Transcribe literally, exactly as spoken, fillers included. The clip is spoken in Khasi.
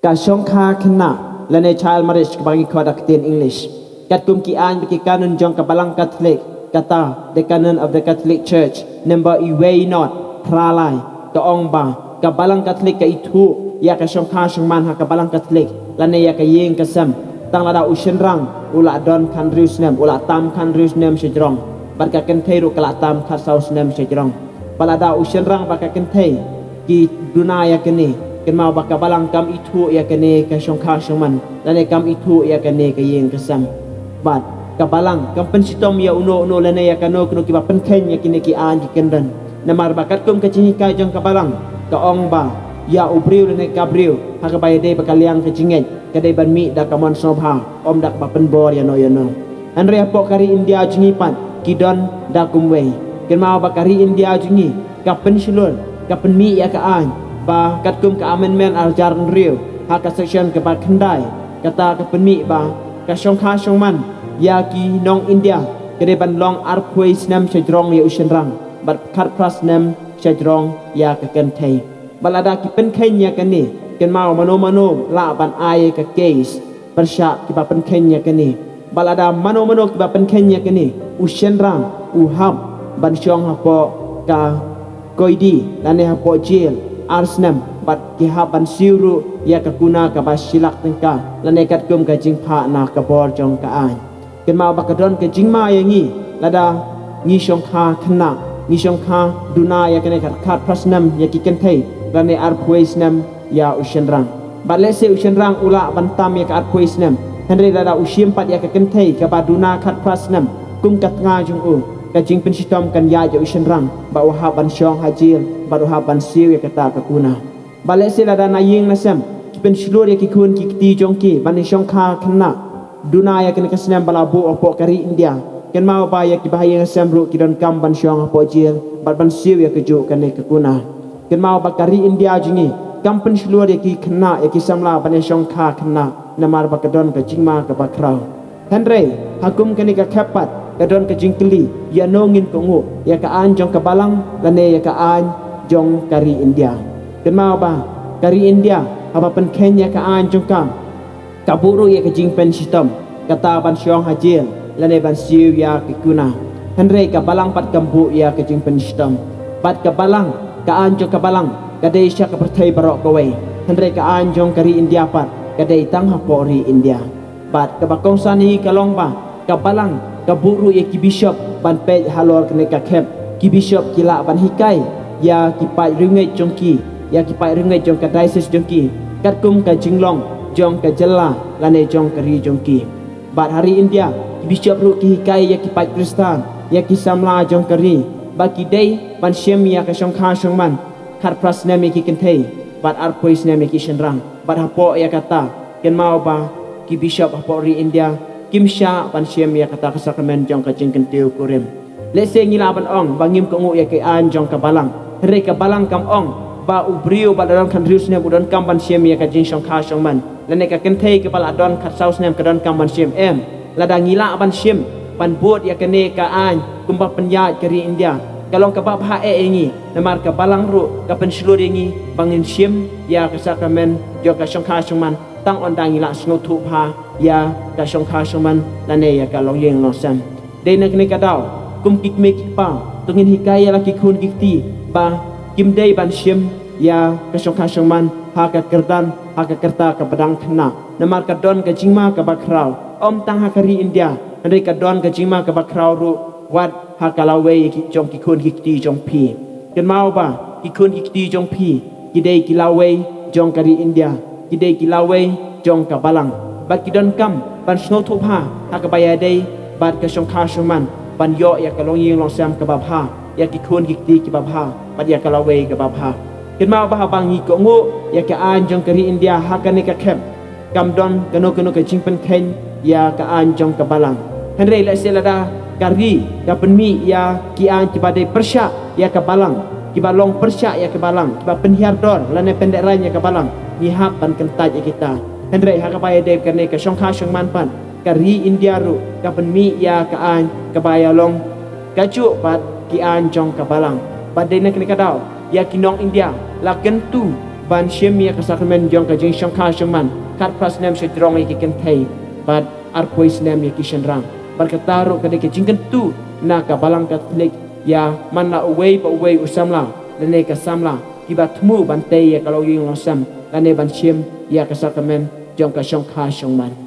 Ka shongkha khynnah lane child marriage kaba ngi khot da ka ktien English. Katkum ki aiñ bad ki kanun jong ka Balang Katholik, kata, the canon of the Catholic Church, number iwei not phra lai, ka ong ba ka Balang Katholik ka ithuh ïa ka shongkha shongman ha ka Balang Katholik lane ïa ka ïing ka sem tang lada u shynrang u la don khathynriew snem, u la tam khathynriew snem sha jrong, bad ka kynthei ruh ka la tam khatsaw snem sha jrong. Bad lada u shynrang bad ka kynthei ki duna ïa kane, kynmaw ba ka Balang kam ithuh ïa kane ka shongkha shongman lane kam ithuh ïa kane ka ïing ka sem. Bad ka Balang kam pynshitom ïa uno uno lane ïa kano kano kiba pynkheiñ ïa kine ki aiñ ki kyndon. Namar ba katkum ka jinghikai jong ka Balang, ka ong ba ïa u briew lane ka briew, ha kaba ïadei bad ka liang ka jingngeit, ka dei ban mih da ka mon sngewbha, ym da kaba pynbor ïano ïano. Hynrei hapoh ka ri India jong ngi pat ki don da kumwei. Kynmaw ba ka ri India jong ngi ka pynshlur, ka pynmih ïa ka aiñ ba katkum ka amendment ar hajar hynriew ha ka section kaba khyndai, kata ka pynmih ba ka shongkha shongman ïa ki nong India ka dei ban long arphew snem sha jrong ïa u shynrang bad khatphra snem sha jrong ïa ka kynthei. Bad lada ki pynkheiñ ïa kane, kynmaw mano mano lah ban ai ka case pyrshah kiba pynkheiñ ïa kane. Bad lada mano mano kiba pynkheiñ ïa kane, u shynrang u hap ban shong hapoh ka koidi lane hapoh jail ar snem, bad ki hap ban siew ruh ïa ka kuna kaba shi lak tyngka lane katkum ka jingphah na ka bor jong ka aiñ. Kynmaw ba ka don ka jingma ïa ngi lada ngi shongkha khynnah, ngi shongkha duna ïa kane ka khatphra snem ïa ki kynthei lane arphew snem ïa u shynrang. Bad lehse u shynrang u lah ban tam ïa ka arphew snem, hynrei lada u shim pat ïa ka kynthei kaba duna khatphra snem kum ka tnga jong u, ka jingpynshitom kan ïaid ïa u shynrang ba u hap ban shong ha jail bad u hap ban siew ïa kata ka kuna. Bad lehse lada na ïing na sem ki pynshlur ïa ki khun ki kti jong ki ban ïa shongkha khynnah duna ïa kane ka snem ba la buh hapoh ka ri India, kynmaw ba ïa kiba ha ïing ha sem ruh ki donkam ban shong hapoh jail bad ban siew ïa kajuh kane ka kuna. Kynmaw ba ka ri India jong ngi kam pynshlur ïa ki khynnah, ïa ki samla ban ïa shongkha khynnah, namar ba ka don ka jingma kaba khraw. Hynrei ha kum kane ka khep pat ka don ka jingkylli, ïano ngin kohnguh, ïa ka aiñ jong ka Balang lane ïa ka aiñ jong ka ri India? Kynmaw ba ka ri India haba pynkheiñ ïa ka aiñ jong ka, ka buh ruh ïa ka jingpynshitom, kata ban shong ha jail lane ban siew ïa ki kuna. Hynrei ka Balang pat kam buh ïa ka jingpynshitom. Bad ka Balang, ka aiñ jong ka Balang ka dei sha ka pyrthei baroh kawei, hynrei ka aiñ jong ka ri India pat ka dei tang hapoh ri India. Bad kaba kongsan hi ka long ba ka Balang ka buh ruh ïa ki bishop ban peit halor kane ka khep. Ki bishop ki lah ban hikai ïa ki paid riewngeit jong ki, ïa ki paid riewngeit jong ka diocese jong ki, katkum ka jinglong jong ka jylla lane jong ka ri jong ki. Bad ha ri India ki bishop ruh ki hikai ïa ki paid Khristan, ïa ki samla jong ka ri, ba ki dei ban shim ïa ka shongkha shongman khatphra snem ïa ki kynthei bad arphew snem ïa ki shynrang. Bad hapoh ïa kata, kynmaw ba ki bishop hapoh ri India kim shah ban shim ïa kata ka sakramen jong ka jingkyntiew kurim. Lehse ngi lah ban ong ba ngim kohnguh ïa ka aiñ jong ka Balang, hynrei ka Balang kam ong ba u briew ba la don khathynriew snem u donkam ban shim ïa ka jingshongkha shongman, lane ka kynthei kaba la don khatsaw snem ka donkam ban shim. Em, lada ngi lah ban shim, ban bud ïa kane ka aiñ kumba pynïaid ka ri India, ka long kaba bha eh ïa ngi, namar ka Balang ruh ka pynshlur ïa ngi ba ngin shim ïa ka sakramen jong ka shongkha shongman tang ynda ngi lah sngewthuh bha ïa ka shongkha shongman lane ïa ka longïing longsem. Dei na kane ka daw, kum ki kmie ki kpa, to ngin hikai ïa la ki khun ki kti ba kim dei ban shim ïa ka shongkha shongman ha ka kyrdan, ha ka kyrta kaba dang khynnah. Namar ka don ka jingma kaba khraw, ym tang ha ka ri India, hynrei ka don ka jingma kaba khraw ruh wat ha ka lawei ki jong ki khun ki kti jong phi. Kynmaw ba ki khun ki kti jong phi ki dei ki lawei jong ka ri India, ki dei ki lawei jong ka Balang. Bad ki donkam ban sngewthuh bha ha kaba ïadei bad ka shongkha shongman, ban ïoh ïa ka longïing longsem kaba bha, ïa ki khun ki kti kiba bha, bad ïa ka lawei kaba bha. Kynmaw ba haba ngi kohnguh ïa ka aiñ jong ka ri India ha kane ka khep, kam don kano kano ka jingpynkheiñ ïa ka aiñ jong ka Balang. Hynrei lehse lada ka ri ka pynmih ïa ki aiñ kiba dei pyrshah ïa ka Balang, kiba long pyrshah ïa ka Balang, kiba pynhiar dor lane pyndehraiñ ïa ka Balang, ngi hap ban kyntait ïa kita. Hynrei ha kaba ïadei kane ka shongkha shongman pat, ka ri India ruh ka pynmih ïa ka aiñ kaba ïalong kajuh bad ki aiñ jong ka Balang. Bad dei na kane ka daw, ïa ki nong India la kyntu ban shim ïa ka sakramen jong ka jingshongkha shongman, khatphra snem sha jrong ïa ki kynthei bad arphew snem ïa ki shynrang. Bad kata ruh ka dei ka jingkyntu na ka Balang Katholik ïa man la uwei pa uwei u samla lane ka samla kiba thmu ban tei ïa ka longïing longsem lane ban shim ïa ka sakramen jong ka shongkha shongman.